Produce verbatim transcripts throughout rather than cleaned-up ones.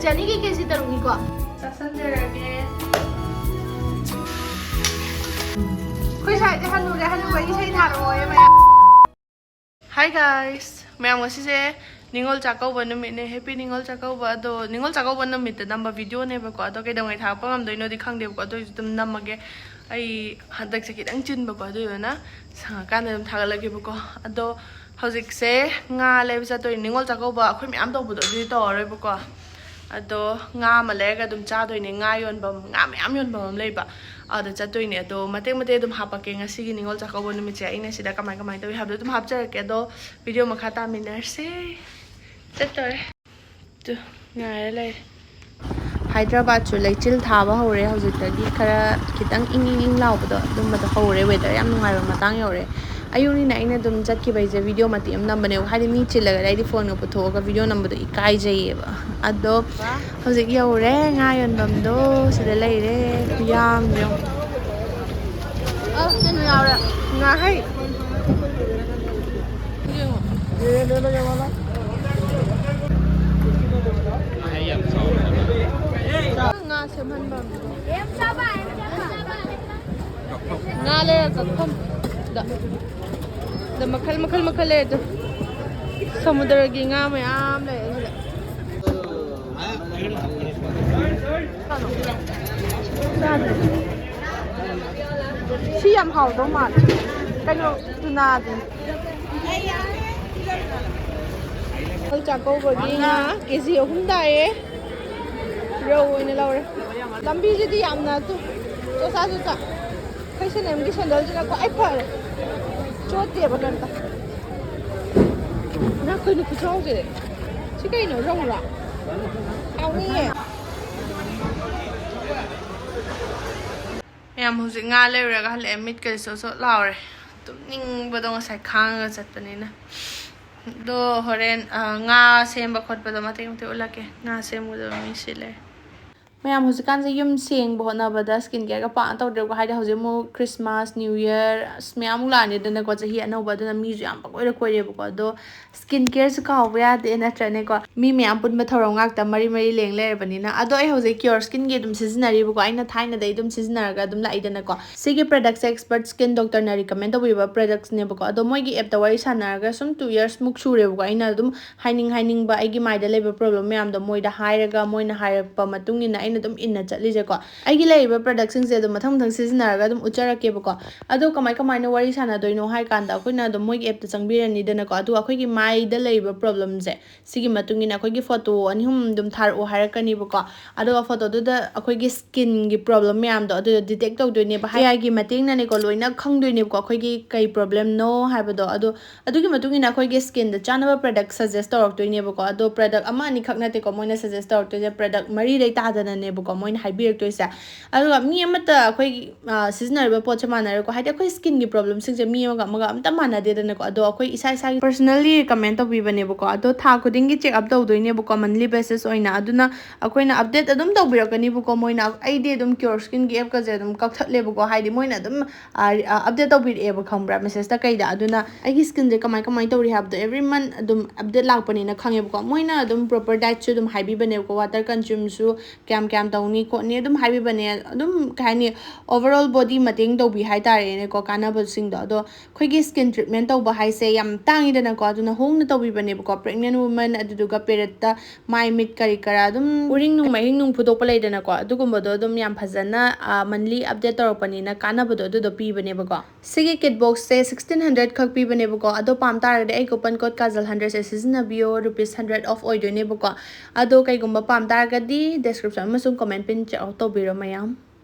ꯆꯅꯤꯒꯤ ꯀꯦꯖꯤ ꯇꯔꯨꯛꯅꯤꯀꯣ꯫ ꯆꯥꯁꯟꯖꯔꯒꯦ꯫ ꯑꯩꯈꯣꯏ ꯁ꯭ꯋꯥꯏꯗ ꯍꯟꯅꯨꯔꯦ, ꯍꯟꯅꯨꯕ ꯏꯁꯩ ꯊꯥꯔꯛꯑꯣꯌꯦ ꯃꯌꯥꯝ꯫ Hi guys, ꯃꯌꯥꯝ, ꯉꯁꯤꯁꯦ ꯅꯤꯉꯣꯜ ꯆꯥꯛꯀꯧꯕ ꯅꯨꯃꯤꯠꯅꯦ꯫ Happy ꯅꯤꯉꯣꯜ ꯆꯥꯛꯀꯧꯕ꯫ ꯑꯗꯣ ꯅꯤꯉꯣꯜ ꯆꯥꯛꯀꯧꯕ ꯅꯨꯃꯤꯠꯇ ꯅꯝꯕ videoꯅꯦꯕꯀꯣ꯫ ꯑꯗꯣ ꯀꯩꯗꯧꯉꯩ ꯊꯥꯒꯠꯄ ꯉꯝꯗꯣꯏꯅꯣꯗꯤ ꯈꯪꯗꯦꯕꯀꯣ, ꯑꯗꯨ ꯑꯣꯏꯔꯁꯨ ꯑꯗꯨꯝ ꯅꯝꯃꯒꯦ꯫ ꯑꯩ ꯍꯟꯗꯛꯁꯦ ꯈꯤꯇꯪ ꯆꯤꯟꯕꯀꯣ, ꯑꯗꯨꯗꯨꯅ ꯁꯪꯉꯀꯥꯟꯗ ꯑꯗꯨꯝ ꯊꯥꯒꯠꯂꯒꯦꯕꯀꯣ꯫ ꯑꯗꯣ ꯍꯧꯖꯤꯛꯁꯦ ꯉꯥ ꯂꯩꯕ ꯆꯠꯇꯣꯏꯅꯦ꯫ ꯅꯤꯉꯣꯜ ꯆꯥꯛꯀꯧꯕ ꯑꯩꯈꯣꯏ ꯃꯌꯥꯝ ꯇꯧꯕꯗꯣ ꯑꯗꯨꯗꯤ ꯇꯧꯔꯔꯣꯏꯕꯀꯣ꯫ ꯑꯗꯣ ꯉꯥ ꯑꯃ ꯂꯩꯔꯒ ꯑꯗꯨꯝ ꯆꯥꯗꯣꯏꯅꯦ꯫ ꯉꯥ ꯌꯣꯟꯐꯝ, ꯉꯥ ꯃꯌꯥꯝ ꯌꯣꯟꯐꯝ ꯑꯃ ꯂꯩꯕ, ꯑꯗꯨꯗ ꯆꯠꯇꯣꯏꯅꯦ꯫ ꯑꯗꯣ ꯃꯇꯦꯛ ꯃꯇꯦꯛ ꯑꯗꯨꯝ ꯍꯥꯞꯄꯛꯀꯦ꯫ ꯉꯁꯤꯒꯤ ꯅꯤꯉꯣꯜ ꯆꯥꯛꯀꯧꯕ ꯅꯨꯃꯤꯠꯁꯦ ꯑꯩꯅ ꯁꯤꯗ ꯀꯃꯥꯏ ꯀꯃꯥꯏ ꯇꯧꯏ ꯍꯥꯏꯕꯗꯣ ꯑꯗꯨꯝ ꯍꯥꯞꯆꯔꯛꯀꯦ꯫ ꯑꯗꯣ video ꯃꯈꯥ ꯇꯥꯃꯤꯟꯅꯔꯁꯦ꯫ ꯆꯠꯇꯣꯔꯦ꯫ ꯇꯨ, ꯉꯥꯏꯔ ꯂꯩꯔꯦ꯫ ꯍꯥꯏꯗ꯭ꯔꯕꯥꯠꯁꯨ ꯂꯩꯆꯤꯜ ꯊꯥꯕ ꯍꯧꯔꯦ ꯍꯧꯖꯤꯛꯇꯒꯤ꯫ ꯈꯔ ꯈꯤꯇꯪ ꯏꯪ ꯏꯪ ꯏꯪ ꯂꯥꯎꯕꯗꯣ ꯑꯗꯨꯝꯕꯗꯣ ꯍꯧꯔꯦ꯫ Weather ꯌꯥꯝ ꯅꯨꯡꯉꯥꯏꯕ ꯃꯇꯥꯡ ꯌꯧꯔꯦ꯫ ꯑꯌꯨꯛꯅꯤꯅ ꯑꯩꯅ ꯑꯗꯨꯝ ꯆꯠꯈꯤꯕꯩꯁꯦ video ꯃꯇꯦꯛ ꯑꯃ ꯅꯝꯕꯅꯦꯕ, ꯍꯥꯏꯗꯤ ꯃꯤ ꯆꯤꯜꯂꯒꯗꯤ ꯑꯩꯗꯤ phoneꯒ ꯄꯨꯊꯣꯛꯑꯒ video ꯅꯝꯕꯗꯣ ꯏꯀꯥꯏꯖꯩꯌꯦꯕ꯫ ꯑꯗꯣ ꯍꯧꯖꯤꯛ ꯌꯧꯔꯦ ꯉꯥ ꯌꯣꯟꯐꯝꯗꯣ, ꯁꯤꯗ ꯂꯩꯔꯦ꯫ ꯈꯨꯌꯥꯝꯗꯣ ꯌꯦꯡꯉꯣ꯫ ꯑ, ꯀꯩꯅꯣ ꯌꯥꯎꯔꯦ꯫ ꯉꯥꯍꯩ꯫ ꯌꯦꯡꯉꯣ꯫ ꯉꯥ ꯁꯦꯝꯍꯟꯐꯝ꯫ ꯉꯥ ꯂꯩꯔ ꯀꯛꯐꯝ꯫ ꯗ, ꯗ ꯃꯈꯜ, ꯃꯈꯜ, ꯃꯈꯜ ꯂꯩ ꯑꯗꯨ꯫ ꯁꯃꯨꯗ꯭ꯔꯒꯤ ꯉꯥ ꯃꯌꯥꯝ ꯂꯩ ꯑꯗꯨꯗ꯫ ꯁꯤ ꯌꯥꯝ ꯍꯥꯎꯗꯧ ꯃꯥꯜꯂꯦ꯫ ꯀꯩꯅꯣ, ꯇꯨꯅꯥꯗꯨꯅꯤ꯫ ꯆꯥꯛꯀꯧꯕꯒꯤ ꯉꯥ ꯀꯦꯖꯤ ꯑꯍꯨꯝ ꯇꯥꯏꯌꯦ꯫ ꯔꯧ ꯑꯣꯏꯅ ꯂꯧꯔꯦ꯫ ꯂꯝꯕꯤꯁꯤꯗꯤ ꯌꯥꯝꯅ ꯇꯨ-, ꯆꯣꯠꯆꯥ ꯆꯣꯠꯆꯥ꯫ ꯑꯩꯈꯣꯏ ꯁꯦꯅꯦꯝꯒꯤ ꯁꯦꯟꯗꯜꯁꯤꯅ ꯈ꯭ꯋꯥꯏ ꯐꯔꯦ꯫ ꯆꯣꯠꯇꯦꯕ ꯀꯩꯝꯇ꯫ ꯅꯥ, ꯀꯩꯅꯣ ꯈꯨꯆꯥꯎꯁꯦ꯫ ꯁꯤ ꯀꯩꯅꯣ, ꯔꯧꯔꯥ? ꯍꯥꯎꯅꯤꯌꯦ꯫ ꯃꯌꯥꯝ ꯍꯧꯖꯤꯛ ꯉꯥ ꯂꯩꯔꯨꯔꯒ ꯍꯜꯂꯛꯑꯦ꯫ ꯃꯤꯠꯀꯁꯦ ꯆꯣꯠ ꯆꯣꯠ ꯂꯥꯎꯔꯦ꯫ ꯇꯨꯝꯅꯤꯡꯕꯗꯣ ꯉꯁꯥꯏ ꯈꯥꯡꯉꯒ ꯆꯠꯄꯅꯤꯅ꯫ ꯑꯗꯣ ꯍꯣꯔꯦꯟ, ꯑ, ꯉꯥ ꯁꯦꯝꯕ ꯈꯣꯠꯄꯗꯣ ꯃꯇꯦꯛ ꯃꯇꯦꯛ ꯎꯠꯂꯛꯀꯦ꯫ ꯉꯥ ꯁꯦꯝꯒꯗꯕ ꯃꯤ ꯁꯤ ꯂꯩꯔꯦ꯫ ꯃꯌꯥꯝ ꯍꯧꯖꯤꯛꯀꯥꯟꯁꯦ ꯌꯨꯝ ꯁꯦꯡꯕ ꯍꯣꯠꯅꯕꯗ ꯁ꯭ꯀꯤꯟ ꯀꯦꯌꯔꯒ ꯄꯥꯛꯅ ꯇꯧꯗ꯭ꯔꯦꯕꯀꯣ꯫ ꯍꯥꯏꯗꯤ ꯍꯧꯖꯤꯛ ꯑꯃꯨꯛ ꯈ꯭ꯔꯤꯁꯃꯥꯁ, ꯅ꯭ꯌꯨ ꯌꯔ, ꯑꯁ, ꯃꯌꯥꯝ ꯑꯃꯨꯛ ꯂꯥꯛꯑꯅꯤꯗꯅꯀꯣ, ꯆꯍꯤ ꯑꯅꯧꯕ꯫ ꯑꯗꯨꯅ ꯃꯤꯁꯨ ꯌꯥꯝ ꯄꯪꯀꯣꯏꯗ ꯀꯣꯏꯔꯦꯕꯀꯣ꯫ ꯑꯗꯣ ꯁ꯭ꯀꯤꯟ ꯀꯦꯌꯔꯁꯨ ꯀꯥꯎꯕ ꯌꯥꯗꯦ ꯅꯠꯇ꯭ꯔꯅꯦꯀꯣ? ꯃꯤ ꯃꯌꯥꯝ ꯄꯨꯟꯕ ꯊꯧꯔꯝ ꯉꯥꯛꯇ ꯃꯔꯤ ꯃꯔꯤ ꯂꯦꯡ ꯂꯩꯔꯕꯅꯤꯅ꯫ ꯑꯗꯣ ꯑꯩ ꯍꯧꯖꯤꯛ ꯀꯤꯌꯣꯔ ꯁ꯭ꯀꯤꯟꯒꯤ ꯑꯗꯨꯝ ꯁꯤꯖꯤꯟꯅꯔꯤꯕꯀꯣ, ꯑꯩꯅ ꯊꯥꯏꯅꯗꯩ ꯑꯗꯨꯝ ꯁꯤꯖꯤꯟꯅꯔꯒ ꯑꯗꯨꯝ ꯂꯥꯛꯏꯗꯅꯀꯣ꯫ ꯁꯤꯒꯤ ꯄ꯭ꯔꯗꯛꯁꯦ ꯑꯦꯛꯁꯄꯔꯠ ꯁ꯭ꯀꯤꯟ ꯗꯣꯛꯇꯔꯅ ꯔꯤꯀꯃꯦꯟ ꯇꯧꯕꯤꯕ ꯄ꯭ꯔꯗꯛꯁꯅꯦꯕꯀꯣ꯫ ꯑꯗꯣ ꯃꯣꯏꯒꯤ ꯑꯦꯞꯇ ꯋꯥꯔꯤ ꯁꯥꯟꯅꯔꯒ ꯁꯨꯝ ꯇꯨ ꯌꯔꯁꯃꯨꯛ ꯁꯨꯔꯦꯕꯀꯣ꯫ ꯑꯩꯅ ꯑꯗꯨꯝ ꯍꯥꯏꯅꯤꯡ ꯍꯥꯏꯅꯤꯡꯕ ꯑꯩꯒꯤ ꯃꯥꯏꯗ ꯂꯩꯕ ꯄ꯭ꯔꯣꯕ꯭ꯂꯦꯝ ꯃꯌꯥꯝꯗꯣ ꯃꯣꯏꯗ ꯍꯥꯏꯔꯒ, ꯃꯣꯏꯅ ꯍꯥꯏꯔꯛꯄ ꯃꯇꯨꯡ ꯏꯟꯅ ꯑꯩꯅ ꯑꯗꯨꯝ ꯏꯟꯅ ꯆꯠꯂꯤꯁꯦꯀꯣ꯫ ꯑꯩꯒꯤ ꯂꯩꯔꯤꯕ ꯄ꯭ꯔꯗꯛꯁꯤꯡꯁꯦ ꯑꯗꯨꯝ ꯃꯊꯪ ꯃꯊꯪ ꯁꯤꯖꯤꯟꯅꯔꯒ ꯑꯗꯨꯝ ꯎꯠꯆꯔꯛꯀꯦꯕꯀꯣ꯫ ꯑꯗꯣ ꯀꯃꯥꯏ ꯀꯃꯥꯏꯅ ꯋꯥꯔꯤ ꯁꯥꯟꯅꯗꯣꯏꯅꯣ ꯍꯥꯏ ꯀꯥꯟꯗ, ꯑꯩꯈꯣꯏꯅ ꯑꯗꯨꯝ ꯃꯣꯏꯒꯤ ꯑꯦꯞꯇ ꯆꯪꯕꯤꯔꯅꯤꯗꯅꯀꯣ꯫ ꯑꯗꯨꯒ ꯑꯩꯈꯣꯏꯒꯤ ꯃꯥꯏꯗ ꯂꯩꯔꯤꯕ ꯄ꯭ꯔꯣꯕ꯭ꯂꯦꯝꯁꯦ, ꯁꯤꯒꯤ ꯃꯇꯨꯡ ꯏꯟꯅ ꯑꯩꯈꯣꯏꯒꯤ ꯐꯣꯇꯣ ꯑꯅꯤ ꯑꯍꯨꯝ ꯑꯗꯨꯝ ꯊꯥꯔꯛꯑꯣ ꯍꯥꯏꯔꯛꯀꯅꯤꯕꯀꯣ꯫ ꯑꯗꯨꯒ ꯐꯣꯇꯣꯗꯨꯗ ꯑꯩꯈꯣꯏꯒꯤ ꯁ꯭ꯀꯤꯟꯒꯤ ꯄ꯭ꯔꯣꯕ꯭ꯂꯦꯝ ꯃꯌꯥꯝꯗꯣ ꯑꯗꯨꯗꯣ ꯗꯤꯇꯦꯛ ꯇꯧꯗꯣꯏꯅꯦꯕ꯫ ꯑꯦ ꯑꯥꯏꯒꯤ ꯃꯇꯦꯡꯅꯅꯦꯀꯣ ꯂꯣꯏꯅ ꯈꯪꯗꯣꯏꯅꯦꯕꯀꯣ, ꯑꯩꯈꯣꯏꯒꯤ ꯀꯩ ꯄ꯭ꯔꯣꯕ꯭ꯂꯦꯝꯅꯣ ꯍꯥꯏꯕꯗꯣ꯫ ꯑꯗꯣ ꯑꯗꯨꯒꯤ ꯃꯇꯨꯡ ꯏꯟꯅ ꯑꯩꯈꯣꯏꯒꯤ ꯁ꯭ꯀꯤꯟꯗ ꯆꯥꯅꯕ ꯄ꯭ꯔꯗꯛ ꯁꯖꯦꯁ ꯇꯧꯔꯛꯇꯣꯏꯅꯦꯕꯀꯣ꯫ ꯑꯗꯣ ꯄ꯭ꯔꯗꯛ ꯑꯃ ꯑꯅꯤꯈꯛ ꯅꯠꯇꯦꯀꯣ ꯃꯣꯏꯅ ꯁꯖꯦꯁ ꯇꯧꯔꯛꯇꯣꯏꯁꯦ, ꯄ꯭ꯔꯗꯛ ꯃꯔꯤꯗꯩ ꯇꯥꯗꯅꯅꯦꯕꯀꯣ ꯃꯣꯏꯅ ꯍꯥꯏꯕꯤꯔꯛꯇꯣꯏꯁꯦ꯫ ꯑꯗꯨꯒ ꯃꯤ ꯑꯃꯠꯇ ꯑꯩꯈꯣꯏꯒꯤ, ꯑ, ꯁꯤꯖꯤꯟꯅꯔꯤꯕ ꯄꯣꯠꯁꯦ ꯃꯥꯟꯅꯔꯣꯏꯀꯣ꯫ ꯍꯥꯏꯗꯤ ꯑꯩꯈꯣꯏ ꯁ꯭ꯀꯤꯟꯒꯤ ꯄ꯭ꯔꯣꯕ꯭ꯂꯦꯝꯁꯤꯡꯁꯦ ꯃꯤ ꯑꯃꯒ ꯑꯃꯒ ꯑꯝꯇ ꯃꯥꯟꯅꯗꯦꯗꯅꯀꯣ꯫ ꯑꯗꯣ ꯑꯩꯈꯣꯏ ꯏꯁꯥ ꯏꯁꯥꯒꯤ ꯄꯔꯁꯅꯦꯜꯂꯤ ꯔꯤꯀꯃꯦꯟ ꯇꯧꯕꯤꯕꯅꯦꯕꯀꯣ꯫ ꯑꯗꯣ ꯊꯥ ꯈꯨꯗꯤꯡꯒꯤ ꯆꯦꯛ ꯑꯞ ꯇꯧꯗꯣꯏꯅꯦꯕꯀꯣ, ꯃꯟꯂꯤ ꯕꯦꯁꯤꯁ ꯑꯣꯏꯅ꯫ ꯑꯗꯨꯅ ꯑꯩꯈꯣꯏꯅ ꯑꯞꯗꯦꯠ ꯑꯗꯨꯝ ꯇꯧꯕꯤꯔꯛꯀꯅꯤꯕꯀꯣ ꯃꯣꯏꯅ꯫ ꯑꯩꯗꯤ ꯑꯗꯨꯝ ꯀꯤꯌꯣꯔ ꯁ꯭ꯀꯤꯟꯒꯤ ꯑꯦꯞꯀꯁꯦ ꯑꯗꯨꯝ ꯀꯛꯊꯠꯂꯦꯕꯀꯣ꯫ ꯍꯥꯏꯗꯤ ꯃꯣꯏꯅ ꯑꯗꯨꯝ, ꯑ, ꯑ, ꯑꯞꯗꯦꯠ ꯇꯧꯕꯤꯔꯛꯑꯦꯕ, ꯈꯪꯕ꯭ꯔꯥ, ꯃꯦꯁꯦꯖꯇ ꯀꯩꯗ꯫ ꯑꯗꯨꯅ ꯑꯩꯒꯤ ꯁ꯭ꯀꯤꯟꯁꯦ ꯀꯃꯥꯏ ꯀꯃꯥꯏꯅ ꯇꯧꯔꯤ ꯍꯥꯏꯕꯗꯣ ꯑꯦꯕ꯭ꯔꯤ ꯃꯟ ꯑꯗꯨꯝ ꯑꯞꯗꯦꯠ ꯂꯥꯛꯄꯅꯤꯅ ꯈꯪꯉꯦꯕꯀꯣ꯫ ꯃꯣꯏꯅ ꯑꯗꯨꯝ ꯄ꯭ꯔꯣꯄꯔ ꯗꯥꯏꯠꯁꯨ ꯑꯗꯨꯝ ꯍꯥꯏꯕꯤꯕꯅꯦꯕꯀꯣ, ꯋꯥꯇꯔ ꯀꯟꯖ꯭ꯌꯨꯝꯁꯨ ꯀꯌꯥꯝ ꯀꯌꯥꯝ ꯇꯧꯅꯤ ꯈꯣꯠꯅꯤ ꯑꯗꯨꯝ ꯍꯥꯏꯕꯤꯕꯅꯦ꯫ ꯑꯗꯨꯝ ꯀꯩ ꯍꯥꯏꯅꯤ, ꯑꯣꯚꯔ ꯑꯣꯜ ꯕꯣꯗꯤ ꯃꯇꯦꯡ ꯇꯧꯕꯤ ꯍꯥꯏꯇꯥꯔꯦꯅꯦꯀꯣ, ꯀꯥꯟꯅꯕꯁꯤꯡꯗꯣ꯫ ꯑꯗꯣ ꯑꯩꯈꯣꯏꯒꯤ ꯁ꯭ꯀꯤꯟ ꯇ꯭ꯔꯤꯠꯃꯦꯟ ꯇꯧꯕ ꯍꯥꯏꯁꯦ ꯌꯥꯝ ꯇꯥꯡꯉꯤꯗꯅꯀꯣ, ꯑꯗꯨꯅ ꯍꯣꯡꯅ ꯇꯧꯕꯤꯕꯅꯦꯕꯀꯣ꯫ ꯄ꯭ꯔꯦꯒꯅꯦꯟ ꯋꯨꯃꯟ, ꯑꯗꯨꯗꯨꯒ ꯄꯦꯔꯦꯠꯇ ꯃꯥꯏ ꯃꯤꯠ ꯀꯔꯤ ꯀꯔꯥ ꯑꯗꯨꯝ ꯎꯔꯤꯡ ꯅꯨꯡ ꯃꯍꯤꯡ ꯅꯨꯡ ꯐꯨꯗꯣꯛꯄ ꯂꯩꯗꯅꯀꯣ, ꯑꯗꯨꯒꯨꯝꯕꯗꯣ ꯑꯗꯨꯝ ꯌꯥꯝ ꯐꯖꯅ, ꯑ, ꯃꯟꯂꯤ ꯑꯞꯗꯦꯠ ꯇꯧꯔꯛꯄꯅꯤꯅ ꯀꯥꯟꯅꯕꯗꯣ ꯑꯗꯨꯗꯣ ꯄꯤꯕꯅꯦꯕꯀꯣ꯫ ꯁꯤꯒꯤ ꯀꯤꯠ ꯕꯣꯛꯁꯁꯦ ꯁꯤꯛꯁꯇꯤꯟ ꯍꯟꯗ꯭ꯔꯦꯠ ꯈꯛ ꯄꯤꯕꯅꯦꯕꯀꯣ꯫ ꯑꯗꯣ ꯄꯥꯝ ꯇꯥꯔꯒꯗꯤ ꯑꯩ ꯀꯨꯄꯟ ꯀꯣꯗ ꯀꯥꯖꯜ ꯍꯟꯗ꯭ꯔꯦꯠꯁꯦ ꯁꯤꯖꯤꯟꯅꯕꯤꯌꯣ, ꯔꯨꯄꯤꯁ ꯍꯟꯗ꯭ꯔꯦꯠ ꯑꯣꯐ ꯑꯣꯏꯗꯣꯏꯅꯦꯕꯀꯣ꯫ ꯑꯗꯣ ꯀꯩꯒꯨꯝꯕ ꯄꯥꯝ ꯇꯥꯔꯒꯗꯤ ꯗꯦꯁꯀ꯭ꯔꯤꯞꯁꯟ ꯑꯃꯁꯨꯡ ꯀꯣꯃꯦꯟ ꯄꯤꯟ ꯆꯦꯛ ꯑꯥꯎꯠ ꯇꯧꯕꯤꯔꯣ ꯃꯌꯥꯝ꯫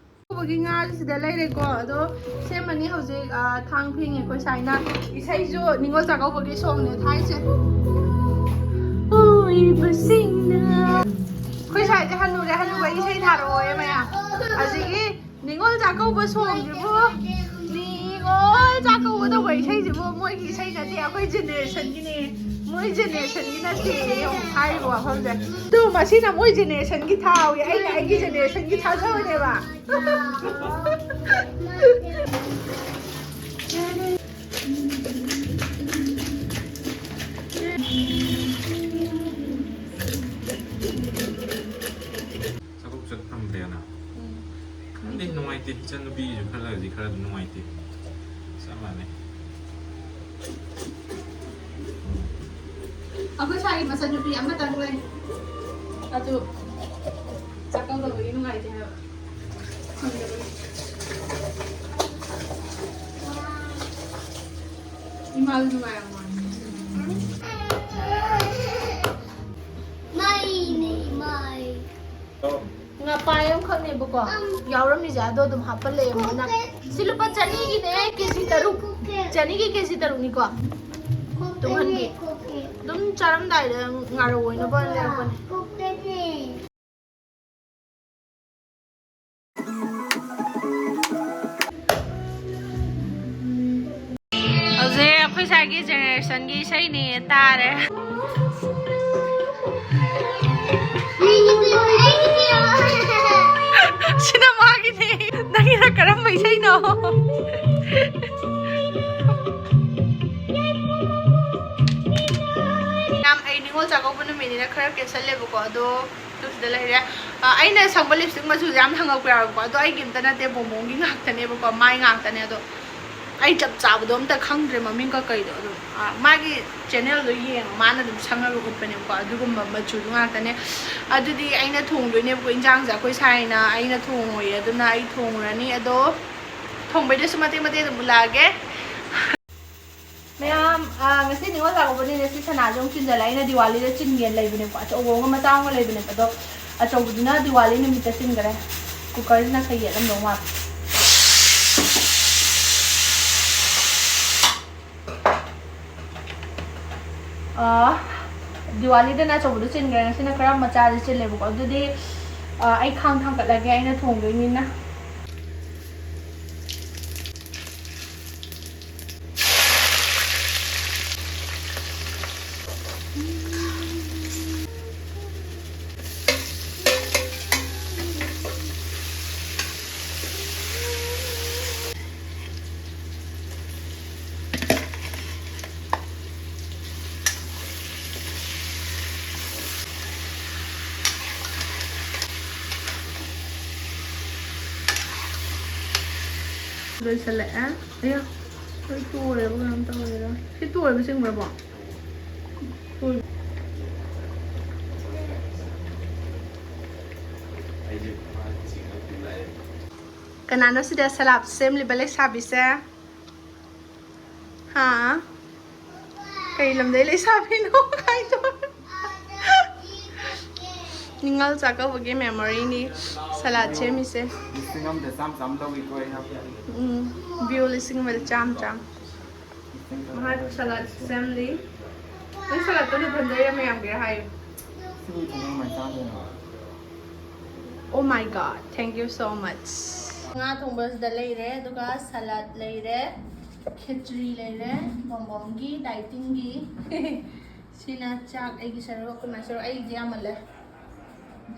ꯆꯥꯛꯀꯧꯕꯒꯤ ꯉꯥ ꯁꯤꯗ ꯂꯩꯔꯦꯀꯣ꯫ ꯑꯗꯣ ꯁꯦꯝꯃꯅꯤ ꯍꯧꯖꯤꯛ, ꯑ, ꯊꯥꯡ ꯐꯦꯡꯉꯦ ꯑꯩꯈꯣꯏ ꯁꯥꯏꯅ꯫ ꯏꯁꯩꯁꯨ ꯅꯤꯉꯣꯜ ꯆꯥꯛꯀꯧꯕꯒꯤ ꯁꯣꯡꯅꯦ ꯊꯥꯏꯁꯦ꯫ ꯑꯣꯏꯕꯁꯤꯡꯅ꯫ ꯑꯩꯈꯣꯏ ꯁꯥꯏꯁꯦ ꯍꯟꯅꯨꯔꯦ, ꯍꯟꯅꯨꯕ ꯏꯁꯩ ꯊꯥꯔꯛꯑꯣꯌꯦ ꯃꯌꯥꯝ꯫ ꯍꯧꯖꯤꯛꯀꯤ ꯅꯤꯉꯣꯜ ꯆꯥꯛꯀꯧꯕ ꯁꯣꯡꯁꯤꯕꯨ ꯅꯤ- ꯑꯣ, ꯆꯥꯛ ꯀꯧꯕ ꯇꯧꯕ ꯏꯁꯩꯁꯤꯕꯨ ꯃꯣꯏꯒꯤ ꯏꯁꯩ ꯅꯠꯇꯦ, ꯑꯩꯈꯣꯏ generationꯒꯤꯅꯦ꯫ ꯃꯣꯏ generationꯒꯤ ꯅꯠꯇꯦ, ꯌꯦꯡꯉꯣ ꯍꯥꯏꯔꯤꯕ ꯋꯥꯐꯝꯁꯦ꯫ ꯑꯗꯨ ꯃꯁꯤꯅ ꯃꯣꯏ generationꯒꯤ ꯊꯥꯍꯧꯏ, ꯑꯩꯅ ꯑꯩꯒꯤ generationꯒꯤ ꯊꯥꯖꯕꯅꯦꯕ꯫ ꯆꯥꯛꯀꯧ ꯆꯠ ꯐꯪꯗ꯭ꯔꯦꯅ꯫ ꯎꯝ꯫ ꯈꯪꯗꯦ, ꯅꯨꯡꯉꯥꯏꯇꯦ꯫ ꯏꯆꯟꯅꯨꯄꯤꯁꯨ ꯈꯜꯂꯒꯗꯤ ꯈꯔ ꯑꯗꯨꯝ ꯅꯨꯡꯉꯥꯏꯇꯦ꯫ ꯆꯞ ꯃꯥꯟꯅꯩ꯫ ꯑꯩꯈꯣꯏ ꯁ꯭ꯋꯥꯏꯒꯤ ꯃꯆꯟꯅꯨꯄꯤ ꯑꯃꯇꯪ ꯂꯩ꯫ ꯑꯗꯨ ꯆꯥꯛꯀꯧꯗꯕꯒꯤ ꯅꯨꯡꯉꯥꯏꯇꯦ ꯍꯥꯏꯕ꯫ ꯐꯪꯗꯕꯒꯤ꯫ ꯏꯃꯥꯗꯨ ꯅꯨꯡꯉꯥꯏꯔꯝꯃꯣꯏ꯫ ꯃꯩꯅꯦ, ꯃꯩ꯫ ꯉꯄꯥꯏ ꯑꯃꯈꯛꯅꯦꯕꯀꯣ ꯌꯥꯎꯔꯝꯃꯤꯁꯦ, ꯑꯗꯣ ꯑꯗꯨꯝ ꯍꯥꯞꯄꯜꯂꯛꯑꯦ ꯃꯣꯏꯅ꯫ ꯁꯤ ꯂꯨꯄꯥ ꯆꯅꯤꯒꯤꯅꯦ, ꯀꯦꯖꯤ ꯇꯔꯨꯛ꯫ ꯆꯅꯤꯒꯤ ꯀꯦꯖꯤ ꯇꯔꯨꯛꯅꯤꯀꯣ꯫ ꯇꯨꯡꯍꯟꯕꯤ꯫ ꯑꯗꯨꯝ ꯆꯥꯔꯝꯗꯥꯏꯗ ꯉꯥꯔꯧ ꯑꯣꯏꯅꯕ ꯂꯩꯔꯛꯄꯅꯦ꯫ ꯍꯧꯖꯤꯛ ꯑꯩꯈꯣꯏ ꯁ꯭ꯋꯥꯏꯒꯤ generationꯒꯤ ꯏꯁꯩꯅꯦ ꯇꯥꯔꯦ꯫ ꯁꯤꯅ ꯃꯥꯒꯤꯅꯦ꯫ ꯅꯪꯒꯤꯅ ꯀꯔꯝꯕ ꯏꯁꯩꯅꯣ? ꯌꯥꯝ, ꯑꯩ ꯅꯤꯉꯣꯜ ꯆꯥꯛꯀꯧꯕ ꯅꯨꯃꯤꯠꯅꯤꯅ ꯈꯔ ꯀꯦꯁꯜꯂꯦꯕꯀꯣ, ꯑꯗꯣ ꯑꯗꯨ ꯁꯤꯗ ꯂꯩꯔꯦ꯫ ꯑ, ꯑꯩꯅ ꯁꯪꯕ lipstick ꯃꯆꯨꯁꯦ ꯌꯥꯝ ꯍꯪꯉꯛꯄ ꯌꯥꯎꯋꯦꯕꯀꯣ, ꯑꯗꯣ ꯑꯩꯒꯤ ꯑꯝꯇ ꯅꯠꯇꯦ, ꯕꯣꯝꯕꯣꯝꯒꯤ ꯉꯥꯛꯇꯅꯦꯕꯀꯣ, ꯃꯥꯏ ꯉꯥꯛꯇꯅꯦ꯫ ꯑꯗꯣ ꯑꯩ ꯆꯞ ꯆꯥꯕꯗꯣ ꯑꯝꯇ ꯈꯪꯗ꯭ꯔꯦ ꯃꯃꯤꯡꯒ ꯀꯩꯗꯣ꯫ ꯑꯗꯨꯝ, ꯑ, ꯃꯥꯒꯤ channelꯗꯣ ꯌꯦꯡꯉ ꯃꯥꯅ ꯑꯗꯨꯝ ꯁꯪꯉꯒ ꯎꯠꯄꯅꯦꯕꯀꯣ, ꯑꯗꯨꯒꯨꯝꯕ ꯃꯆꯨꯗꯣ ꯉꯥꯛꯇꯅꯦ꯫ ꯑꯗꯨꯗꯤ ꯑꯩꯅ ꯊꯣꯡꯗꯣꯏꯅꯦꯕꯀꯣ, ꯏꯟꯖꯥꯡꯁꯦ ꯑꯩꯈꯣꯏ ꯁꯥꯏꯅ, ꯑꯩꯅ ꯊꯣꯡꯉꯣꯏꯌꯦ, ꯑꯗꯨꯅ ꯑꯩ ꯊꯣꯡꯉꯨꯔꯅꯤ꯫ ꯑꯗꯣ ꯊꯣꯡꯕꯩꯗꯁꯨ ꯃꯇꯦꯛ ꯃꯇꯦꯛ ꯑꯗꯨꯝ ꯎꯠꯂꯛꯑꯒꯦ꯫ ꯃꯌꯥꯝ, ꯑ, ꯉꯁꯤ ꯅꯤꯉꯣꯜ ꯆꯥꯛꯀꯧꯕꯅꯤꯅ ꯁꯤ ꯁꯅꯥꯁꯦ ꯑꯃꯨꯛ ꯆꯤꯟꯖꯜꯂꯦ꯫ ꯑꯩꯅ ꯗꯤꯋꯥꯂꯤꯗ ꯆꯤꯟꯒꯦꯅ ꯂꯩꯕꯅꯦꯕꯀꯣ꯫ ꯑꯆꯧꯕ ꯑꯃꯒ ꯃꯆꯥ ꯑꯃꯒ ꯂꯩꯕꯅꯦꯕ꯫ ꯑꯗꯣ ꯑꯆꯧꯕꯗꯨꯅ ꯗꯤꯋꯥꯂꯤ ꯅꯨꯃꯤꯠꯇ ꯆꯤꯟꯈ꯭ꯔꯦ꯫ Cookerꯁꯤꯅ ꯈꯔ ꯌꯦꯠꯂꯝꯗꯧ ꯃꯥꯜꯂꯦ꯫ ꯑ, ꯗꯤꯋꯥꯂꯤꯗꯅ ꯑꯆꯧꯕꯗꯣ ꯆꯤꯟꯈ꯭ꯔꯦ, ꯉꯁꯤꯅ ꯈꯔ ꯃꯆꯥꯁꯦ ꯆꯤꯜꯂꯦꯕꯀꯣ꯫ ꯑꯗꯨꯗꯤ, ꯑ, ꯑꯩ ꯈꯥꯡ ꯊꯥꯡꯒꯠꯂꯒꯦ, ꯑꯩꯅ ꯊꯣꯡꯗꯣꯏꯅꯤꯅ꯫ ꯂꯣꯏꯁꯜꯂꯛꯑꯦ꯫ ꯑꯌꯥ, ꯂꯣꯏ ꯇꯣꯏꯔꯕ ꯀꯩꯅꯣꯝ ꯇꯧꯔꯦꯗ꯫ ꯁꯤ ꯇꯣꯏꯕ ꯆꯤꯡꯕ꯭ꯔꯕꯣ? ꯇꯣꯏ-, ꯀꯅꯥꯅꯣ ꯁꯤꯗ ꯁꯂꯥꯠ ꯁꯦꯝꯂꯤꯕ ꯂꯩꯁꯥꯕꯤꯁꯦ? ꯍꯥ? ꯀꯩ ꯂꯝꯗꯩ ꯂꯩꯁꯥꯕꯤꯅꯣ ꯍꯥꯏꯗꯣ? ꯅꯤꯡꯉꯜ ꯆꯥꯛꯀꯧꯕꯒꯤ memoryꯅꯤ ꯁꯂꯥꯠ ꯁꯦꯝꯃꯤꯁꯦ꯫ ꯂꯤꯁꯤꯡ ꯑꯃꯗ ꯆꯥꯝ ꯆꯥꯝ ꯂꯧꯏꯀꯣ ꯑꯩꯅ꯫ ꯎꯝ, view ꯂꯤꯁꯤꯡ ꯑꯃꯗ ꯆꯥꯝ ꯆꯥꯝ꯫ ꯃꯍꯥꯛ ꯁꯂꯥꯠ ꯁꯦꯝꯂꯤ꯫ ꯅꯪ ꯁꯂꯥꯠꯇꯣ ꯅꯊꯟꯗꯩꯔ ꯃꯌꯥꯝꯒꯤꯔ ꯍꯥꯏꯌꯨ꯫ ꯁꯤꯕꯨ ꯏꯊꯟꯗ ꯀꯃꯥꯏꯅ ꯆꯥꯗꯣꯏꯅꯣ? Oh my God, thank you so much. ꯉꯥ ꯊꯣꯡꯕꯁꯤꯗ ꯂꯩꯔꯦ, ꯑꯗꯨꯒ ꯁꯂꯥꯠ ꯂꯩꯔꯦ, ꯈꯦꯆ꯭ꯔꯤ ꯂꯩꯔꯦ, ꯕꯣꯝꯕꯣꯝꯒꯤ dietingꯒꯤ꯫ ꯁꯤꯅ ꯆꯥꯛ ꯑꯩꯒꯤ ꯁꯔꯨꯛ, ꯑꯩꯈꯣꯏ ꯃꯥꯏ ꯁꯔꯨꯛ, ꯑꯩꯒꯤꯗꯤ ꯌꯥꯝꯃꯜꯂꯦ꯫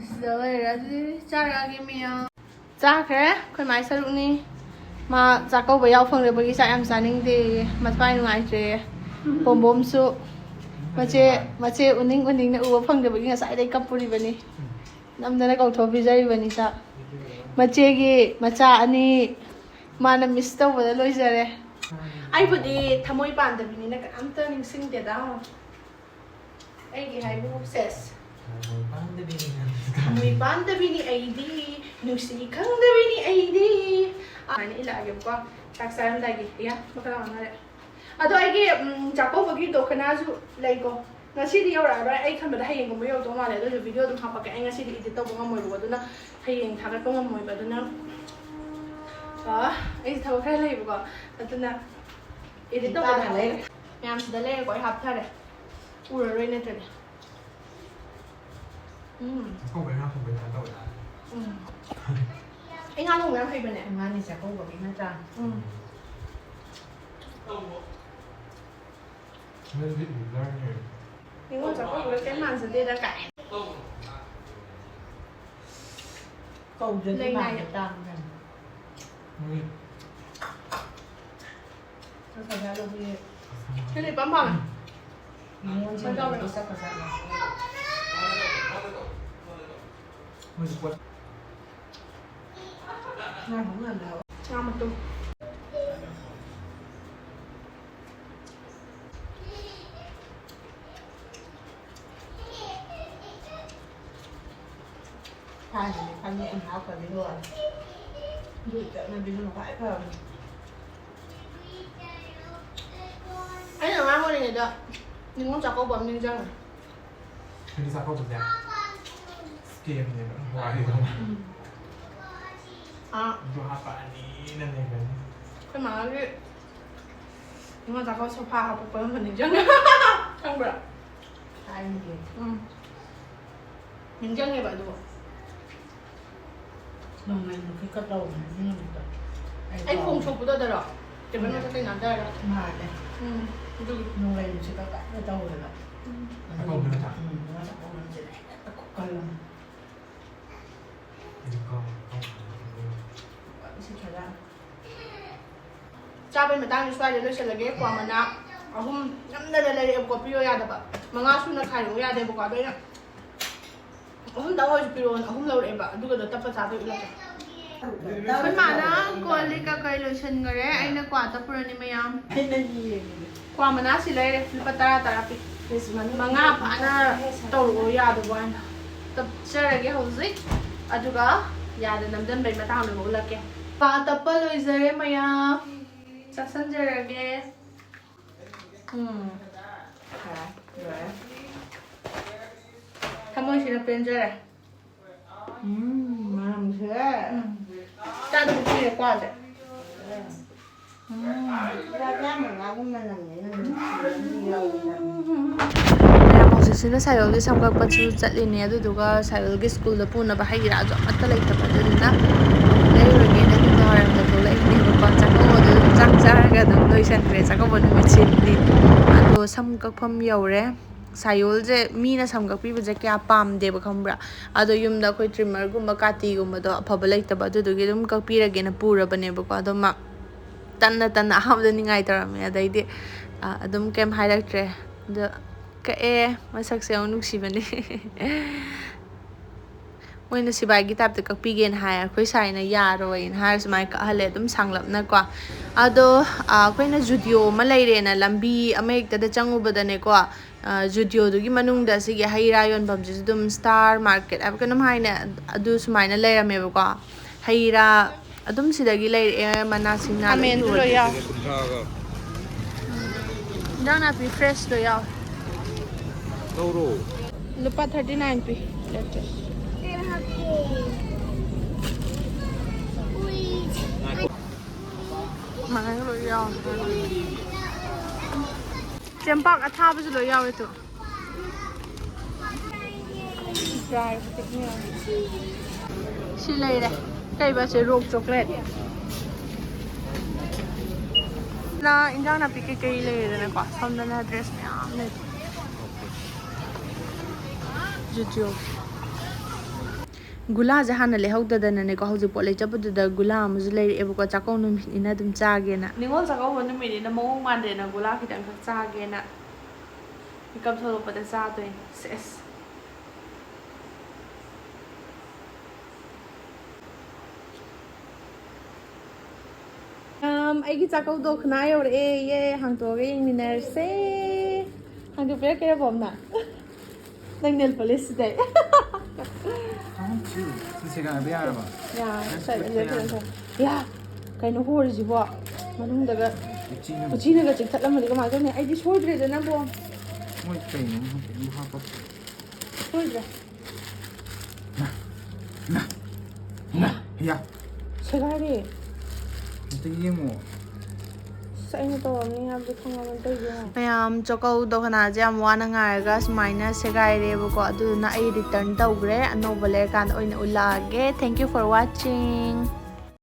ꯁꯤꯗ ꯂꯩꯔꯦ, ꯑꯗꯨꯗꯤ ꯆꯥꯔꯛꯑꯒꯦ ꯃꯌꯥꯝ꯫ ꯆꯥꯈ꯭ꯔꯦ, ꯑꯩꯈꯣꯏ ꯃꯥꯏ ꯁꯔꯨꯛꯅꯤ꯫ ꯃꯥ ꯆꯥꯛꯀꯧꯕ ꯌꯥꯎ ꯐꯪꯗꯕꯒꯤ ꯆꯥꯛ ꯌꯥꯝ ꯆꯥꯅꯤꯡꯗꯦꯌꯦ, ꯃꯊ꯭ꯋꯥꯏ ꯅꯨꯡꯉꯥꯏꯇ꯭ꯔꯦꯌꯦ꯫ ꯕꯣꯝꯕꯣꯝꯁꯨ ꯃꯆꯦ, ꯃꯆꯦ ꯎꯅꯤꯡ ꯎꯅꯤꯡꯅ ꯎꯕ ꯐꯪꯗꯕꯒꯤ ꯉꯁꯥꯏꯗꯩ ꯀꯞꯄꯨꯔꯤꯕꯅꯤ꯫ ꯅꯝꯗꯅ ꯀꯧꯊꯣꯛꯄꯤꯖꯔꯤꯕꯅꯤ ꯆꯥꯛ꯫ ꯃꯆꯦꯒꯤ ꯃꯆꯥ ꯑꯅꯤ ꯃꯥꯅ miss ꯇꯧꯕꯗ ꯂꯣꯏꯖꯔꯦ꯫ ꯑꯩꯕꯨꯗꯤ ꯊꯃꯣꯏ ꯄꯥꯟꯗꯕꯤꯅꯤꯅ ꯀꯅꯥꯝꯇ ꯅꯤꯡꯁꯤꯡꯗꯦꯗ꯫ ꯑꯩꯒꯤ ꯍꯥꯏꯕꯨ ꯁꯦꯁ꯫ ꯊꯃꯣꯏ ꯄꯥꯟꯗꯕꯤꯅꯤ ꯑꯩꯗꯤ꯫ ꯅꯨꯡꯁꯤ ꯈꯪꯗꯕꯤꯅꯤ ꯑꯩꯗꯤ꯫ ꯑꯗꯨꯃꯥꯏꯅ ꯏꯜꯂꯛꯑꯒꯦꯕꯀꯣ꯫ ꯆꯥꯛ ꯆꯥꯔꯝꯗꯥꯏꯒꯤ꯫ ꯏꯌꯥ, ꯃꯈꯥ ꯃꯥꯡꯉꯔꯦ꯫ ꯑꯗꯣ ꯑꯩꯒꯤ, ꯎꯝ, ꯆꯥꯛꯀꯧꯕꯒꯤ ꯗꯣꯈꯅꯥꯁꯨ ꯂꯩꯀꯣ꯫ ꯉꯁꯤꯗꯤ ꯌꯧꯔꯛꯑꯔꯣꯏ꯫ ꯑꯩ ꯈꯟꯕꯗ ꯍꯌꯦꯡꯒꯨꯝꯕ ꯌꯧꯗꯧ ꯃꯥꯜꯂꯦ꯫ ꯑꯗꯨꯁꯨ video ꯑꯗꯨꯝ ꯍꯥꯞꯄꯛꯀꯦ꯫ ꯑꯩ ꯉꯁꯤꯗꯤ edit ꯇꯧꯕ ꯉꯝꯃꯣꯏꯕꯀꯣ꯫ ꯑꯗꯨꯅ ꯍꯌꯦꯡ ꯊꯥꯒꯠꯄ ꯉꯝꯃꯣꯏꯕ꯫ ꯑꯗꯨꯅ, ꯑ, ꯑꯩꯁꯦ ꯊꯕꯛ ꯈꯔ ꯂꯩꯕꯀꯣ꯫ ꯑꯗꯨꯅ edit ꯇꯧꯕꯗ ꯍꯥꯞꯄꯛꯀꯦ꯫ ꯃꯌꯥꯝ ꯁꯤꯗ ꯂꯩꯔꯦꯀꯣ꯫ ꯑꯩ ꯍꯥꯞꯊꯔꯦ꯫ ꯎꯔꯔꯣꯏ ꯅꯠꯇ꯭ꯔꯗꯤ꯫ ꯎꯝ꯫ ꯆꯥꯛꯀꯧꯕꯩ ꯉꯥ ꯊꯣꯡꯕꯩ ꯇꯥꯏꯞ ꯇꯧꯋꯦ꯫ ꯎꯝ꯫ ꯑꯩ ꯉꯥ ꯊꯣꯡꯕ ꯌꯥꯝ ꯍꯩꯕꯅꯦ꯫ ꯉꯥꯅꯤ ꯆꯥꯛꯀꯧꯕꯒꯤ ꯅꯠꯇ꯭ꯔꯥ? ꯎꯝ꯫ ꯅꯪꯗꯤ ꯎꯗ꯭ꯔꯥꯅꯦ꯫ ꯅꯤꯉꯣꯜ ꯆꯥꯛꯀꯧꯕꯒ ꯀꯩꯝ ꯃꯥꯟꯖꯗꯦꯗ ꯀꯥꯏ꯫ ꯀꯧꯗ꯭ꯔꯗꯤ ꯂꯩ ꯅꯥꯏ꯫ ꯃꯥꯟꯕ ꯇꯥꯕꯅꯦ꯫ ꯎꯝ꯫ ꯁꯤꯅ ꯏꯄꯥꯝ ꯄꯥꯝꯃꯦ꯫ ꯅꯤꯉꯣꯜꯁꯤꯡꯒꯤ ꯃꯁꯛ ꯐꯖꯕ꯫ ꯉꯥ ꯃꯇꯨꯝ꯫ ꯊꯥꯏꯅꯗꯤ ꯐꯅꯦꯛ ꯑꯃ ꯍꯥꯞꯈ꯭ꯔꯗꯤ ꯂꯣꯏꯔꯦ꯫ ꯑꯗꯨ ꯆꯠꯅꯕꯤꯗꯨꯅ ꯈ꯭ꯋꯥꯏ ꯐꯕꯅꯤ꯫ ꯑꯩꯅ ꯑꯉꯥꯡ ꯑꯣꯏꯔꯤꯉꯩꯗ ꯅꯤꯉꯣꯜ ꯆꯥꯛꯀꯧꯕ ꯑꯃ ꯅꯤꯡꯁꯤꯡꯉꯦ꯫ ꯍꯥꯏꯗꯤ ꯆꯥꯛꯀꯧꯕꯁꯦ ꯁ꯭ꯀꯦꯝꯅꯦꯕ ꯋꯥꯔꯤꯗꯣ꯫ ꯎꯝ꯫ ꯑꯥ꯫ ꯑꯗꯨ ꯍꯥꯞꯄꯛꯑꯅꯤꯅ ꯂꯩꯒꯅꯤ꯫ ꯑꯩꯈꯣꯏ ꯃꯥꯒꯤ ꯅꯤꯉꯣꯜ ꯆꯥꯛꯀꯧꯕ ꯁꯣꯐꯥ ꯍꯥꯞꯄꯛꯄ ꯑꯃ ꯅꯤꯡꯁꯤꯡꯉꯦ꯫ ꯈꯪꯕ꯭ꯔꯥ? ꯊꯥꯏꯅꯒꯤ꯫ ꯎꯝ꯫ ꯅꯤꯡꯁꯤꯡꯉꯦꯕ ꯑꯗꯨꯕꯨ꯫ ꯅꯣꯡꯃꯩ ꯅꯨꯡꯁꯤꯠꯀ ꯇꯧꯕꯅꯦ ꯑꯗꯨ ꯅꯨꯃꯤꯠꯇꯣ꯫ ꯑꯩ ꯈꯣꯡ ꯁꯣꯛꯄꯗꯣ ꯑꯗꯔꯣ? ꯇꯦꯕꯜ ꯃꯊꯛꯇꯩ ꯅꯥꯟꯊꯔꯒ꯫ ꯃꯥꯜꯂꯦ꯫ ꯎꯝ, ꯑꯗꯨꯒꯤ꯫ ꯅꯣꯡꯃꯩ ꯅꯨꯡꯁꯤꯠꯀ ꯀꯟꯅ ꯇꯧꯗꯅ꯫ ꯎꯝ꯫ ꯑꯗꯨꯒꯤ ꯆꯥꯛꯀꯧꯕ ꯅꯠꯇ꯭ꯔꯣ? ꯎꯝ, ꯅꯤꯉꯣꯜ ꯆꯥꯛꯀꯧꯕ ꯅꯨꯃꯤꯠꯁꯦ ꯍꯦꯛꯇ ꯈꯨꯀꯜ ꯑꯃ꯫ ꯑꯩꯗꯤ ꯀꯥꯎ-, ꯀꯥꯎ-, ꯀꯥꯎ-, ꯀꯥꯎ-, ꯁꯤ ꯈꯔ꯫ ꯆꯥꯕꯩ ꯃꯇꯥꯡꯗꯤ ꯁ꯭ꯋꯥꯏꯗ ꯂꯣꯏꯁꯤꯜꯂꯒꯦ꯫ ꯀ꯭ꯋꯥ ꯃꯅꯥ ꯑꯍꯨꯝ ꯅꯝꯗꯅ ꯂꯩꯔꯛꯑꯦꯕꯀꯣ, ꯄꯤꯌꯣ ꯌꯥꯗꯕ꯫ ꯃꯉꯥ ꯁꯨꯅ ꯈꯥꯏꯔꯛꯎ ꯌꯥꯗꯦꯕꯀꯣ꯫ ꯑꯗꯣ ꯑꯩꯅ ꯑꯍꯨꯝꯗꯪ ꯑꯣꯏꯔꯁꯨ ꯄꯤꯔꯛꯑꯣꯅ ꯑꯍꯨꯝ ꯂꯧꯔꯛꯑꯦꯕ꯫ ꯑꯗꯨꯒꯗꯣ ꯇꯞꯄ ꯆꯥꯕꯩ ꯎꯠꯂꯛꯀꯦ꯫ ꯑꯩꯈꯣꯏ ꯃꯥꯅ ꯀꯣꯜ ꯂꯤꯛ ꯀꯀꯩ ꯂꯣꯏꯁꯤꯟꯈꯔꯦ꯫ ꯑꯩꯅ ꯀ꯭ꯋꯥ ꯇꯞꯄꯨꯔꯅꯤ ꯃꯌꯥꯝ꯫ ꯀ꯭ꯋꯥ ꯃꯅꯥꯁꯤ ꯂꯩꯔꯦ, ꯂꯨꯄꯥ ꯇꯔꯥ ꯇꯔꯥ ꯄꯤ꯫ ꯃꯉꯥ ꯐꯥꯅ ꯇꯧꯔꯛꯑꯣ ꯌꯥꯗꯕ ꯋꯥꯅꯤ꯫ ꯇꯞꯆꯔꯒꯦ ꯍꯧꯖꯤꯛ, ꯑꯗꯨꯒ ꯌꯥꯗ ꯅꯝꯖꯟꯕꯩ ꯃꯇꯥꯡꯗꯨ ꯑꯃꯨꯛ ꯎꯠꯂꯛꯀꯦ꯫ ꯀ꯭ꯋꯥ ꯇꯞꯄ ꯂꯣꯏꯖꯔꯦ ꯃꯌꯥꯝ, ꯆꯥꯁꯟꯖꯔꯒꯦ꯫ ꯎꯝ꯫ ꯐꯔꯦ, ꯂꯣꯏꯔꯦ꯫ ꯊꯃꯣꯏꯁꯤꯅ ꯄꯦꯟꯖꯔꯦ꯫ ꯎꯝ, ꯃꯅꯝꯁꯦ꯫ ꯎꯝ꯫ ꯆꯥꯗꯕ ꯀꯨꯏꯔꯦ ꯀ꯭ꯋꯥꯁꯦ꯫ ꯎꯝ꯫ ꯆꯥꯛ ꯆꯥ ꯃꯅꯥꯒꯨꯝꯕ ꯅꯝꯃꯦ, ꯅꯝꯃꯦ꯫ ꯃꯌꯥꯝ ꯍꯧꯖꯤꯛꯁꯤꯅ ꯁꯥꯏꯌꯣꯜꯒꯤ ꯁꯝ ꯀꯛꯄꯁꯨ ꯆꯠꯂꯤꯅꯦ, ꯑꯗꯨꯗꯨꯒ ꯁꯥꯏꯌꯣꯜꯒꯤ ꯁ꯭ꯀꯨꯜꯗ ꯄꯨꯅꯕ ꯍꯩ ꯔꯥꯁꯨ ꯑꯃꯠꯇ ꯂꯩꯇꯕ, ꯑꯗꯨꯗꯨꯅ ꯂꯩꯔꯨꯔꯒꯦꯅ ꯅꯨꯡꯗꯥꯡꯋꯥꯏꯔꯝꯗ ꯊꯣꯛꯂꯛꯏꯅꯦꯕꯀꯣ꯫ ꯆꯥꯛꯀꯧꯕꯗꯣ ꯑꯗꯨꯝ ꯆꯥꯛ ꯆꯥꯔꯒ ꯑꯗꯨꯝ ꯂꯣꯏꯁꯟꯈ꯭ꯔꯦ ꯆꯥꯛꯀꯧꯕ ꯅꯨꯃꯤꯠꯁꯤꯗꯤ꯫ ꯑꯗꯣ ꯁꯝ ꯀꯛꯐꯝ ꯌꯧꯔꯦ꯫ ꯁꯥꯏꯌꯣꯜꯁꯦ ꯃꯤꯅ ꯁꯝ ꯀꯛꯄꯤꯕꯁꯦ ꯀꯌꯥ ꯄꯥꯝꯗꯦꯕ, ꯈꯪꯕ꯭ꯔꯥ? ꯑꯗꯣ ꯌꯨꯝꯗ ꯑꯩꯈꯣꯏ ꯇ꯭ꯔꯤꯝꯃꯔꯒꯨꯝꯕ ꯀꯥꯇꯤꯒꯨꯝꯕꯗꯣ ꯑꯐꯕ ꯂꯩꯇꯕ, ꯑꯗꯨꯗꯨꯒꯤ ꯑꯗꯨꯝ ꯀꯛꯄꯤꯔꯒꯦꯅ ꯄꯨꯔꯕꯅꯦꯕꯀꯣ꯫ ꯑꯗꯣ ꯃꯥ ꯇꯟꯅ ꯇꯟꯅ ꯑꯍꯥꯟꯕꯗ ꯅꯤꯡꯉꯥꯏ ꯇꯧꯔꯝꯃꯦ, ꯑꯗꯩꯗꯤ, ꯑ, ꯑꯗꯨꯝ ꯀꯩꯝ ꯍꯥꯏꯔꯛꯇ꯭ꯔꯦ꯫ ꯑꯗꯣ ꯀꯛꯑꯦ, ꯃꯁꯛꯁꯦ ꯌꯥꯝ ꯅꯨꯡꯁꯤꯕꯅꯦ꯫ ꯃꯣꯏꯅ ꯁꯤꯕꯥꯏꯒꯤ ꯇꯥꯏꯞꯇ ꯀꯛꯄꯤꯒꯦꯅ ꯍꯥꯏ, ꯑꯩꯈꯣꯏ ꯁꯥꯏꯅ ꯌꯥꯔꯣꯏꯅ ꯍꯥꯏꯔ ꯁꯨꯃꯥꯏꯅ ꯀꯛꯍꯜꯂꯦ ꯑꯗꯨꯝ ꯁꯥꯡꯂꯞꯅꯀꯣ꯫ ꯑꯗꯣ ꯑꯩꯈꯣꯏꯅ ꯖꯨꯗꯤꯑꯣ ꯑꯃ ꯂꯩꯔꯦꯅ ꯂꯝꯕꯤ ꯑꯃ ꯍꯦꯛꯇꯗ ꯆꯪꯉꯨꯕꯗꯅꯦꯀꯣ, ꯖꯨꯗꯤꯑꯣꯗꯨꯒꯤ ꯃꯅꯨꯡꯗ ꯁꯤꯒꯤ ꯍꯩ ꯔꯥ ꯌꯣꯟꯐꯝꯁꯤꯁꯨ ꯑꯗꯨꯝ ꯁ꯭ꯇꯥꯔ ꯃꯥꯔꯀꯦꯠ ꯍꯥꯏꯕ ꯀꯩꯅꯣꯝ ꯍꯥꯏꯅ, ꯑꯗꯨ ꯁꯨꯃꯥꯏꯅ ꯂꯩꯔꯝꯃꯦꯕꯀꯣ꯫ ꯍꯩ ꯔꯥ ꯑꯗꯨꯝ ꯁꯤꯗꯒꯤ ꯂꯩꯔꯛꯑꯦ, ꯃꯅꯥ ꯁꯤꯡꯅꯥ ꯂꯣꯏ ꯈꯥꯃꯦꯟꯁꯨ ꯂꯣꯏ ꯌꯥꯎ꯫ ꯏꯟꯖꯥꯡ ꯅꯥꯄꯤ ꯐ꯭ꯔꯦꯁꯇꯣ ꯌꯥꯎ꯫ ꯂꯧꯔꯣ꯫ ꯂꯨꯄꯥ ꯊꯥꯔꯇꯤ ꯅꯥꯏꯟ ꯄꯤ ꯄ꯭ꯂꯦꯠꯇ꯫ ꯁꯨꯃꯥꯏꯅ ꯂꯣꯏ ꯌꯥꯎ꯫ ꯆꯦꯡꯄꯥꯛ ꯑꯊꯥꯕꯁꯨ ꯂꯣꯏ ꯌꯥꯎꯋꯦ ꯇꯨ꯫ ꯁꯤ ꯂꯩꯔꯦ꯫ ꯀꯩꯕ ꯁꯦ? Rock chocolate. ꯅ ꯏꯟꯖꯥꯡ ꯅꯥꯄꯤ ꯀꯩꯀꯩ ꯂꯩꯔꯦꯗꯅꯀꯣ꯫ ꯁꯣꯝꯗꯅ ꯗ꯭ꯔꯦꯁ ꯃꯌꯥꯝ ꯂꯩ꯫ ꯖꯨꯗꯤꯑꯣ꯫ ꯒꯨꯂꯥꯁꯦ ꯍꯥꯟꯅ ꯂꯩꯍꯧꯗꯗꯅꯅꯦꯀꯣ, ꯍꯧꯖꯤꯛ ꯄꯣꯠ ꯂꯩ ꯆꯠꯄꯗꯨꯗ ꯒꯨꯂꯥ ꯑꯃꯁꯨ ꯂꯩꯔꯛꯑꯦꯕꯀꯣ, ꯆꯥꯛꯀꯧ ꯅꯨꯃꯤꯠꯅꯤꯅ ꯑꯗꯨꯝ ꯆꯥꯒꯦꯅ꯫ ꯅꯤꯉꯣꯜ ꯆꯥꯛꯀꯧꯕ ꯅꯨꯃꯤꯠꯅꯤꯅ ꯃꯑꯣꯡ ꯃꯥꯟꯗꯦꯅ ꯒꯨꯂꯥ ꯈꯤꯇꯪꯈꯛ ꯆꯥꯒꯦꯅ ꯃꯤꯀꯞ ꯊꯣꯛꯂꯛꯄꯗ ꯆꯥꯗꯣꯏꯅꯦ꯫ ꯁꯦꯁ꯫ ꯑꯝ, ꯑꯩꯒꯤ ꯆꯥꯛꯀꯧ ꯗꯣꯈꯅꯥ ꯌꯧꯔꯛꯑꯦ꯫ ꯌꯦ, ꯍꯥꯡꯇꯣꯛꯑꯒ ꯌꯦꯡꯃꯤꯟꯅꯔꯁꯦ꯫ ꯍꯥꯡꯗꯣꯛꯄꯤꯔꯛꯀꯦꯔꯥ, ꯕꯣꯝꯅ? ꯅꯪ ꯅꯦꯜ ꯄꯣꯂꯤꯁ ꯁꯤꯗꯩ꯫ ꯁꯤ ꯁꯦꯒꯥꯏꯕ ꯌꯥꯔꯕ? ꯌꯥ, ꯅꯪ ꯁꯦ-, ꯁꯦ-, ꯁꯦ-, ꯁꯦ-, ꯌꯥ, ꯀꯩꯅꯣ ꯍꯣꯔꯤꯁꯤꯕꯣ? ꯃꯅꯨꯡꯗꯒ ꯎꯆꯤꯅ꯫ ꯎꯆꯤꯅꯒ ꯆꯤꯛꯊꯠꯂꯝꯃꯗꯤ ꯀꯃꯥꯏꯅ ꯇꯧꯅꯤ? ꯑꯩꯗꯤ ꯁꯣꯏꯗ꯭ꯔꯦꯗꯅ, ꯕꯣꯝ꯫ ꯃꯣꯏ ꯀꯩꯅꯣ ꯈꯪꯗꯦ, ꯑꯗꯨ ꯍꯥꯞꯄꯛꯇꯦ꯫ ꯁꯣꯏꯗ꯭ꯔꯦ꯫ ꯅ, ꯅ, ꯅ, ꯌꯥ꯫ ꯁꯦꯒꯥꯏꯔꯦ꯫ ꯑꯝꯇ ꯌꯦꯡꯉꯣ꯫ ꯑꯁ, ꯑꯩꯅ ꯇꯧꯔꯝꯅꯤ ꯍꯥꯏꯕꯗꯤ ꯈꯪꯉꯕꯅꯤ, ꯇꯧꯏꯁꯦ ꯌꯦꯡꯉꯣ꯫ ꯃꯌꯥꯝ ꯆꯥꯛꯀꯧ ꯗꯣꯈꯅꯥꯁꯦ ꯌꯥꯝ ꯋꯥꯅ ꯉꯥꯏꯔꯒ ꯁꯨꯃꯥꯏꯅ ꯁꯦꯒꯥꯏꯔꯦꯕꯀꯣ, ꯑꯗꯨꯗꯨꯅ ꯑꯩ ꯔꯤꯇꯔꯟ ꯇꯧꯈ꯭ꯔꯦ, ꯑꯅꯧꯕ ꯂꯩꯔꯀꯥꯟꯗ ꯑꯣꯏꯅ ꯎꯠꯂꯛꯑꯒꯦ꯫ Thank you for watching.